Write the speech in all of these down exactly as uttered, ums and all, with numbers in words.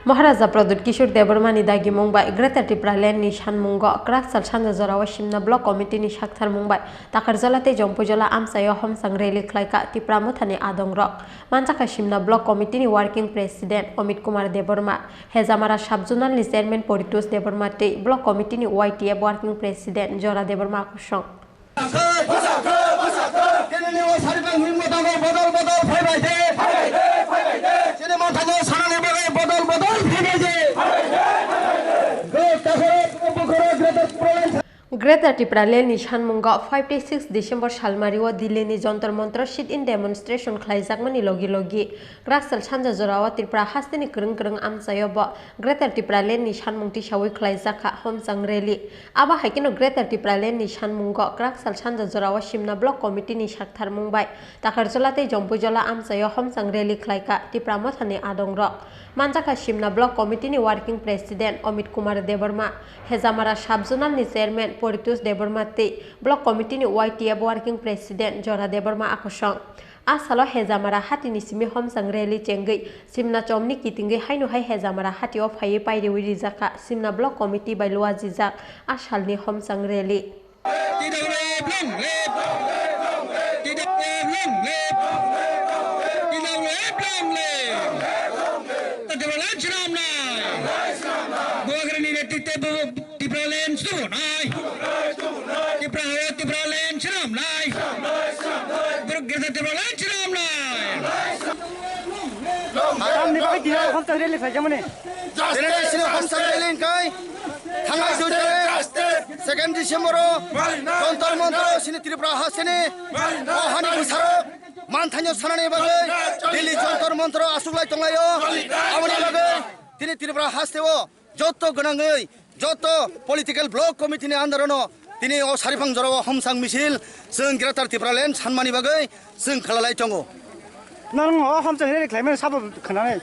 Maharaja Pradyut Kishore Debbarmani dagimung bai Greater Tipraland ni sanmungo kwraksal sanja jorao Simna Block Committee ni saktharmung bai Takarjala tei Jompuijala amchaio homsang rally khlaikha Tipra Mothani adongrok. Manjakha Simna Block Committee ni Working President Amit Kumar Debbarma, Hejamara Sub Zonal ni Chairman Poritosh Debbarma tei Block Committee ni Y T F Working President Jora Debbarma kosong. Greater Tipraland ni sanmungo five tei six December salmario Delhi ni Jantar Mantar sit-in demonstration khlaijakmani logi logi kwraksal sanja jorao Tripura hasteni kwrwng kwrwng amchaio bo Greater Tipraland ni sanmung tisawi khlaijakha homsang rally. Abo hai kheno Greater Tipraland ni sanmungo kwraksal sanja jorao Simna Block Committee ni saktharmung bai Takarjala tei Jompuijala amchaio homsang rally khlaikha Tipra Mothani adongrok. Manjakha Simna Block Committee ni Working President Amit Kumar Debbarma, Hejamara Sub Zonal ni Chairman Poritosh Debbarma tei Block Committee ni Y T F Working President Jora Debbarma akosong. A salo Hejamara hatini simi homsang rally chengwi Simna chomni kitingwi haino hai Hejamara hatio phaiwi pairiwi rijakha Simna Block Committee bai luajijak a salni homsang rally. T W F long live! T W F long live! T W F long live! Tipraland swnamnai! Bubagrani netrite Tipraland swnamnai! Tipra hao Tipraland swnamnai! Greater Tipraland swnamnai! Tamni bagwi tini homsang rally khlaijamani. Tini sini homsang rally wngkha. Thangnai Tuesday, second December o Jantar Mantar o sini Tripura hasteni o hani bwsarok manthaino sanani bagwi Delhi Jantar Mantar o achuklai tonglaio. Aboni bagwi tini Tripura haste o joto gwnangwi, joto political block committee ni under o no tini o sariphang jora o homsang misil chwng Greater Tipraland sanmani bagwi chwng khalalai tongo. Nang o homsang rally khlaimani sabo khwnanai.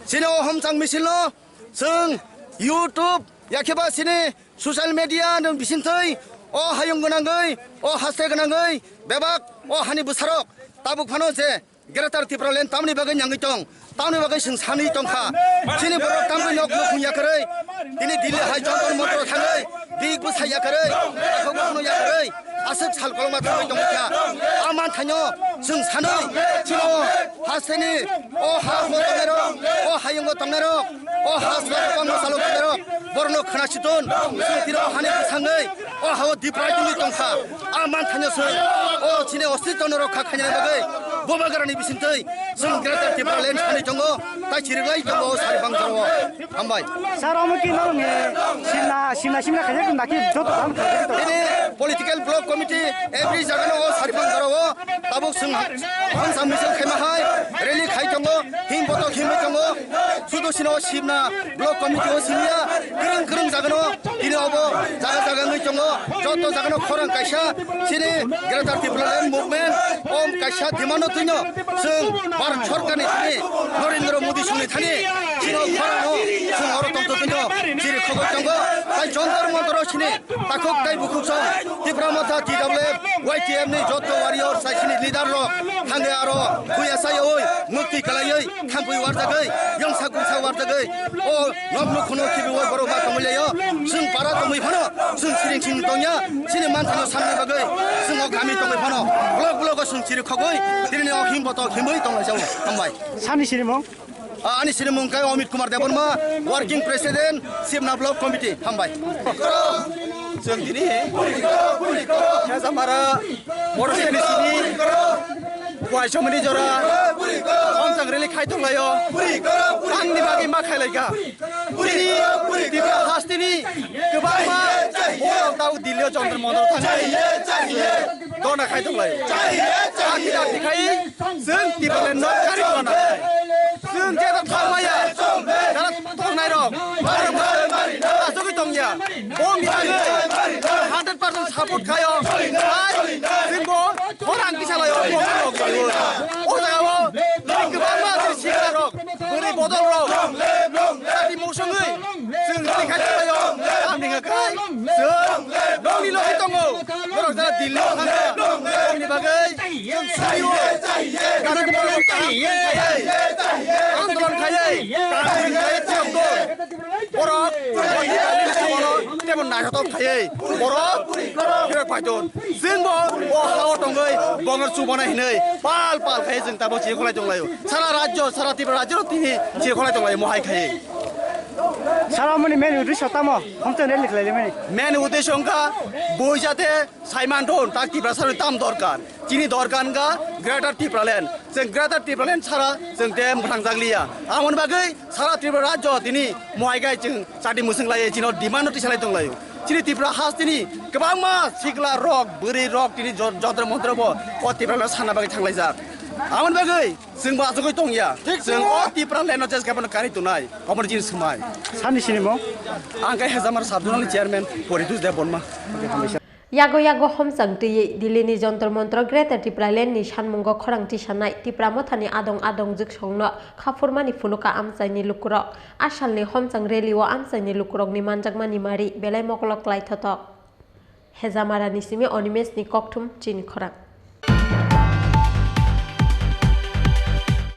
Chini o homsang misil no chwng YouTube, yakheba chini social media ni bisingtwi o hayung gwnangwi, o haste gwnangwi, bebak o hani bwsarok tabuk phano je Greater Tipraland tamni bagwi nyangwi tong, tamni bagwi chwng sanwi tongkha. Chini borok tamni nok nukhung yakarwi, tini Delhi hai Jantar Mantar thangwi, big bwsa yakarwi, takhuk bokhno yakarwi, aswk sal kolokma thangwi tongkha. A manthaino chwng sanwi, chino hasteni o ha o tongnairok, o hayungo tongnairok, o ha o tongnairok, borokno khwnasiton, chwng tiro hani bwsangwi, o ha o diprai tongwi tongkha. A manthaino chwng o chini ostitwno rokha khainani bagwi Bubagrani bisingtwi chwng Greater Tipraland sanwi tongo, tai chiriklai tongo o sariphang jora o. Hambai. Sir, omo ki norok ni simna, simna, simna khaijak tong daki joto dam khaijak tong. Tini political block committee every jaga no o sariphang jora o tabuk chwng hamsa misil khaima hai rally khai tongo, him botok himwi tongo. Sudu sino simna block committee o simya, kwrwng kwrwng jaga no tini obo jaga jaga wngwi tongo. Joto jaga no khorang kaisa chini Greater Tipraland Movement om kaisa demand no twino chwng Bharat Sorkar ni thani Narendra Modi songni thani chini khorang no chwng oro tongtwtwino chiri khogwi tongo. Tai Jantar Mantar o chini takhuk tai bukhuk song Tipra Motha T W F Y T F ni joto warrior sai chini leader rok thangwi aro khuya sai oi mukti kalaiwi thampui warjagwi yongsa gungsa warjagwi o nok nuk khunu khibi oi borok ba tongwi laio. Chwng para tongwi phano chwng siring sing tongya chini manthano sanna bagwi chwng o kami tongwi phano block block o chwng chiri khogwi tini o him botok himwi tonglaijao. Hambai. Sani sirimung? Ah, ani sirimung khe Amit Kumar Debbarma, Working President, Simna Block Committee. Hambai. Chwng tini Hejamara Boroseni sini Kuaisomani jora Homsang rally khai tonglaio. Tamni bagwi ma khailaikha? Chini Tripura hasteni kwbangma borok tao Delhi o Jantar Mantar thangwi dona khai tonglaio. Dakti dakti khai chwng Tipraland no kari tongna. Chwng jeta thangmaya, jara tongnai rok, borok asugwi tongya. Bo misil hundred percent support khayo. Hai, chwngbo khorang kisa layo, bo khorang kisa. O jaga o kwbangma chini sikla rok, bwrwi bodol rok, jati mosongwi chwng rally khai tonglaio. Tamni hwnka khe chwng nokni logi tongo. Borok jara Delhi o thangkha. Boni bagwi chwng suriwo. Gana borok andolon khaiwi, andolon khaiwi chwng Borok tebo naithotok khaiwi borok phirok phaithun. Chwngbo o hao tongwi bongor chubana hinwi pal pal khai chwng tabo chirikholai tonglaio. Sara rajyo, sara Tripura rajyo tini chirikholai tonglaio mohai khai. Sara mani main uddesho tamo? Homchang rally khlaimani. Main uddesho wngkha bui jate saimanthun tak Tiprasa rok tam dorkar. Chini dorkar wngkha Greater Tipraland. Chwng Greater Tipraland sara chwng te mwthangjakliya. Amoni bagwi sara Tripura rajyo tini mohai khai chwng chati mwswng lai chino demand no tisalai tonglaio. Chini Tripura hasteni kwbangma sikla rok, bwrwi rok tini jo-, jontro montro bo o Tipraland sana bagwi thanglaijak. Amoni bagwi chwng bo achugwi tongya. Chwng o Tipraland no jes gabon kari tunai. Omo chini swmai. Sani sini mo? Ang khe Hezamara Sub Zonal Chairman Poritus Debbarma. Yago yago homchang twiwi Delhi ni Jantar Mantar Greater Tipraland ni sanmungo khorang tisanai Tipra Mothani adong adong jwksongno khaphurmani phunukha amchaini lukurok. Asalni homchang rally o amchaini lukurokni manjakmani mari belai mokolok klaithothok. Hezamara ni simi Animesh ni kokthum chini khorang.